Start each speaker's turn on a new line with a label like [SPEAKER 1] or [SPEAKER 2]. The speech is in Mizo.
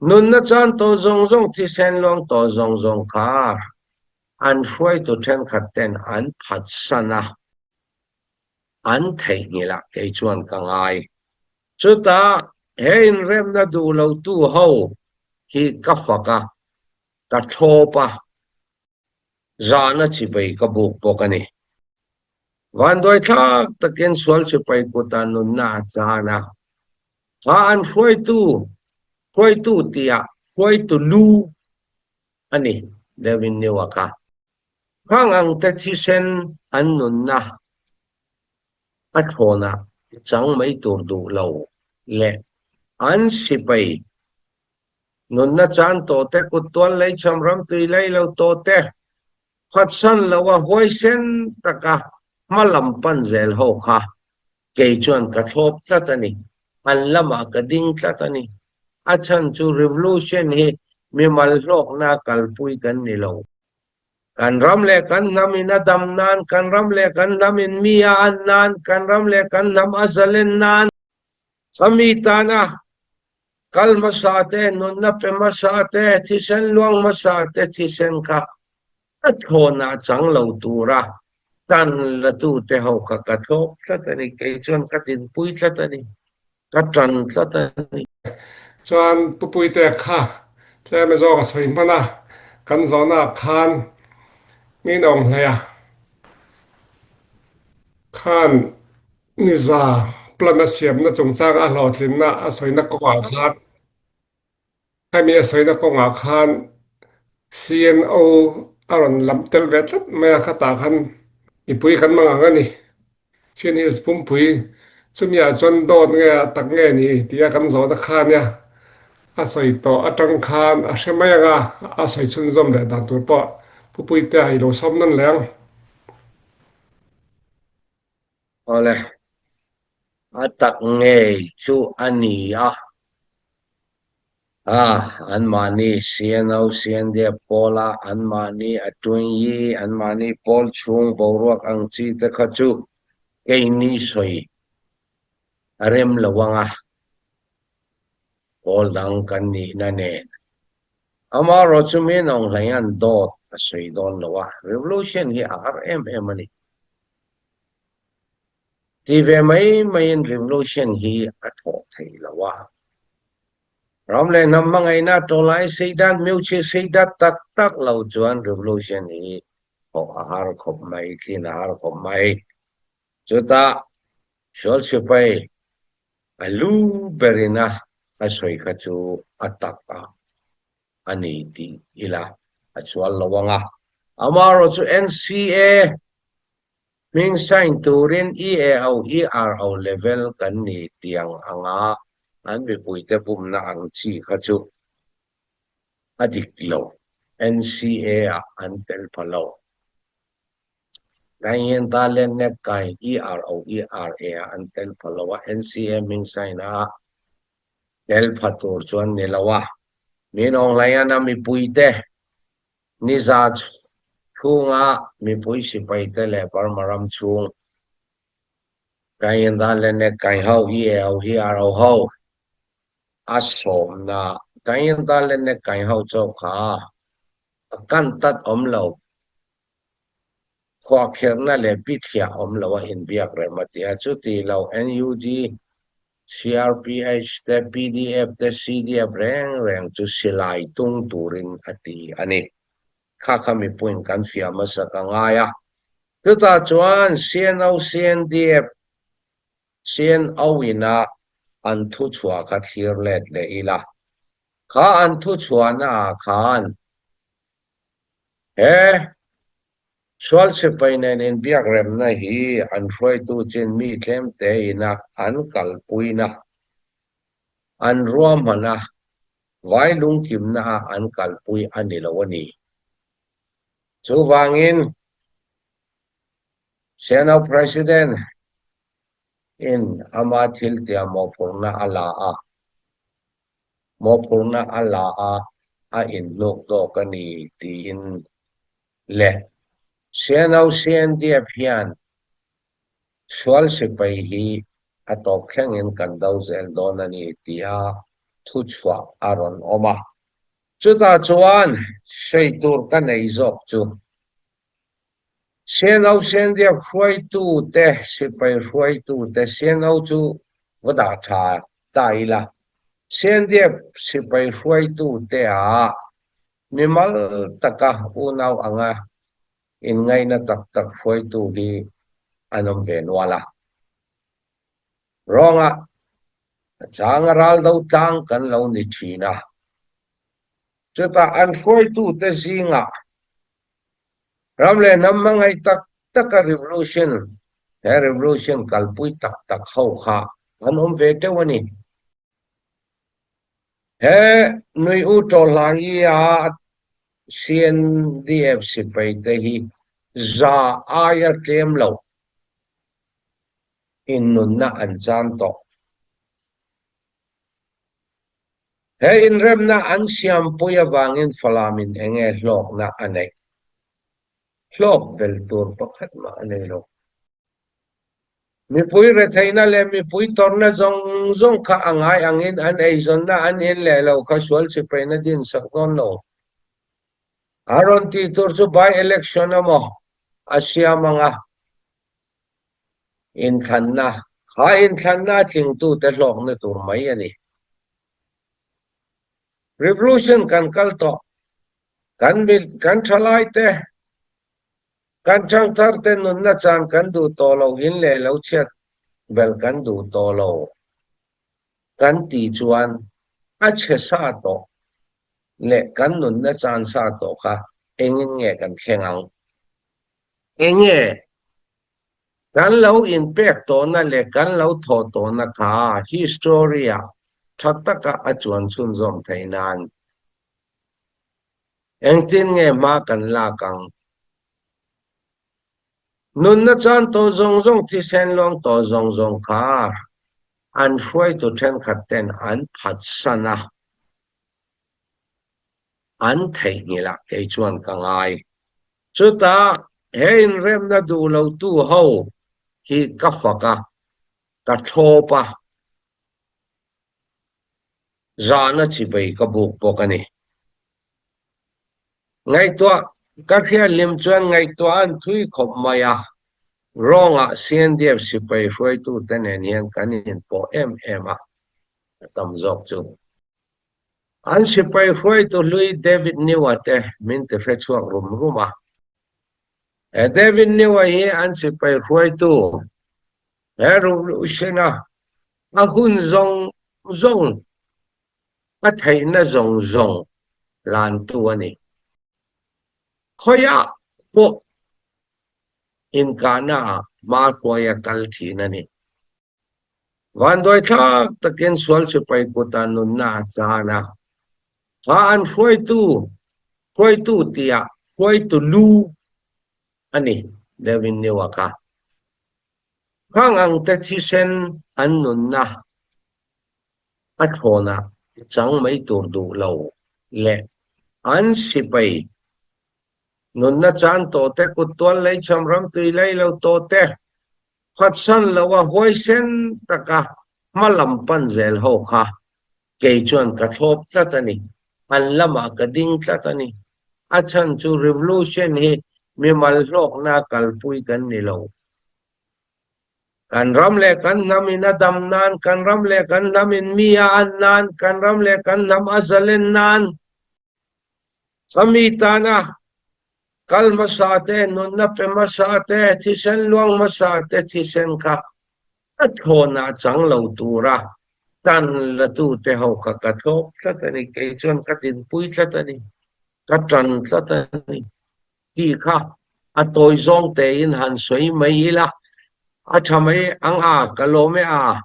[SPEAKER 1] Nunna chan tawh zawng zawng, thisen luang tawh zawng zawng kha an hruaitu thenkhat ten an phatsan a, an theihnghilh a kei chuan ka ngai. Chutah he inremna duh lotu ho hi ka fak a, ka thlawp a, zahna chipei ka buk bawk a ni. Vanduai thlak takin sual chipei kutah nunna a chan a, kha an hruaitu, hruaitu tihah hruaitu lu a ni deuhin niuah kha. Khang ang te thisen an nunna a thlawnah chang mai tur duh lo leh an sipai nunna chan tawh te, kut tual lei cham ram tui lei lo tawh te, phatsan lo a huaisen taka hma lam pan zel ho kha kei chuan ka thlawp tlat a ni, an lamah ka ding tlat a ni. A chhan chu revolution hi mimal hlawkna kalpui kan ni lo. Kan ram leh kan hnam in a dam nan, kan ram leh kan hnam in mi a an nan, kan ram leh kan hnam a zalen nan, khami tana kal hmasa te, nunna pe hmasa te, thisen luang hmasa te thisen kha a thlawnah chang lo tura tan la tute ho kha ka thlawp tlat a ni, kei chuan ka dinpui tlat a ni, ka tan tlat a ni.
[SPEAKER 2] Chuan Pupuite kha tlem a zawk a sawi hman a, kan zawhna ah khan min awng hlei a, khan Niza plan a siamna chungchang a hlawhtlinna a sawina kawngah khan hemi a sawina kawngah khan CNO a rawn lam tel ve tlat mai a, khatah khan mipui kan mang ang a ni. Chin Hills pumpui chumi ah chuan dawt nge a tak nge ni tia kan zawhna kha nia a sawi tawh atang khan a hre mai ang a, a sawi chhunzawm leh dan tur pawh Pupuite a ilo sawm nawn leh ang.
[SPEAKER 1] Awle, a tak ngei chu a ni a. A, anmahni CNO, CNDF pawla anmahni a Twinyi, anmahni pawl chhung boruak ang chi te kha chu keini sawi a rem lo ang a, pawl dang kan nihna nen. Amaherawh chu mi nawng hlei an dawt a sawi dawn lo a, revolution hi a har em em a ni. Ti ve mai maiin revolution hi a thawh thei lo a. Ram leh hnam hmangaihna tawlai sei dat, miuchhi sei dat tak tak lo chuan revolution hi thawh a har khawp mai, tlin a har khawp mai. Chutah sual sipai a lu berin a a sawi kha chu a tak a a ni tih ila a chual lo ang a. Amaherawh chu NCA hming sign turin EAO, ERO level kan ni tiang anga an mipuite bumna ang chi kha chu a dik lo. NCA ah an tel pha lo. Nainghenta leh Nekkai ERO, ERA ah an tel pha lo a, NCA hming sign a tel pha tur chuan ni lo a. Min Aung a mipuite niza chhunga mipui sipaite leh Burma ram chhung Kainda leh Nekkai ho, EAO, ERO ho a sawmna Kainda leh Nekkai ho chauh kha a kan tat awm lo. Khuahkhirhna leh bithliah awm lo a inbiak rem a ti a, chuti lo NUG, CRPH te, PDF te, CDF reng reng chu silai tung turin a ti a ni. Kha kha mipuiin kan fiah hmasa ka ngai a. Chutah chuan CNO, CNDF, CNO ina an thuchhuah kha thlir let leh ila. Kha an thuchhuahna ah khan He sual sipai nen inbiakremna hi an hruaitu chin mi tlemte ina an kalpuina, an ruahmana, vai lungkimna ah an kalpui a ni lo a ni. Chuvangin, Senate President in ama thiltia mawhphurhna a la a. Mawhphurhna a la a, a inhnuk tawk a ni tiin leh CNO CNDF hian sual sipai hi a tawp thlengin kan do zel dawn a ni tia thuchhuah a rawn awm a. Chutah chuan sawi tur ka nei zawk chu CNO CNDF hruaitute, sipai hruaitute, CNO chu va dah tha ta ila, CNDF sipai hruaitute ah mimal taka unau anga inngaihna tak tak hruaitu hi an awm ve nual a. Rawngah a changa ral do tlang kan lo ni thin a. Chutah an hruaitute zingah ram leh hnam hmangaih tak taka revolution, he revolution kalpui tak tak ho kha an awm ve teuh a ni. He nui u Tawhlai-a CNDF sipaite hi za aia tlem lo in nunna an chan tawh. He inremna an siampui avangin Falamin enge hlawkna a neih? Hlawk bel tur pakhat mah a nei lo. Mipui retheihna leh mipui tawrhna zawng zawng kha a ngai angin an eizawnna an in leh lo kha sual sipaina din sak dawn lo. A rawn tih tur chu by election emaw a siam ang a, inthlanna kha inthlanna a tlingtute hlawkna tur mai a ni. Revolution kan kal tawh, kan kan thalaite Kan ṭangtharte nunna chan kan duh tawh lo, in leh lo chhiat bel kan duh tawh lo kan tih chuan a chhe sa tawh leh kan nunna chan sa tawh kha engin nge kan thleng ang? Enge kan lo inpek tawhna leh kan lo thawh tawhna kha history-ah ṭha taka a chuan chhunzawm theih nan Engtin nge hma kan lak ang? Nunna chan tawh zawng zawng, thisen luang tawh zawng zawng kha an hruaitu thenkhat ten an phatsan a, an theihnghilh a kei chuan ka ngai. Chutah he inremna duh lotu ho hi ka fak a, ka thlawp a, zahna chivei ka buk bawk a ni. Ngaihtuah ka hriatlim chuan ngaihtuah an thui khawp mai a, Rawngah CNDF sipai hruaitute nen hian kan inpawh em em a, a tam zawk chu. An sipai hruaitu hlui David Newa te min ti hrechhuak rum rum a. He David Newa hi an sipai hruaitu he revolution-a a hun zawng zawng a theihna zawng zawng hlantu a ni. Khawiah pawh inkahnaah hma hruaia kal thin a ni. Vanduaithlak takin sual sipai kutah nunna a chan a, kha an hruaitu, hruaitu tiah hruaitu lu a ni Devin Newa kha. Khang ang te thisen an nunna a thlawnah chang mai tur duh lo leh an sipai nunna chan tawh te, kut tual lei cham ram tui lei lo tawh te, phatsan lo a huaisen taka hma lam pan zel ho kha kei chuan ka thlawp tlat a ni, an lamah ka ding tlat a ni. A chhan chu revolution hi mimal hlawkna kalpui kan ni lo. Kan ram leh kan hnam in a dam nan, kan ram leh kan hnam in mi a an nan, kan ram leh kan hnam a zalen nan, ka mi tana kal hmasa te, nunna pe hmasa te, thisen luang hmasa te thisen kha a thlawnah chang lo tura tan latute ho kha ka thlawp tlat a ni, kei chuan ka dinpui tlat a ni, ka tan tlat a ni. Tih kha a tawi zawng tein han sawi mai ila, a tha mai ang a, ka lawm e a.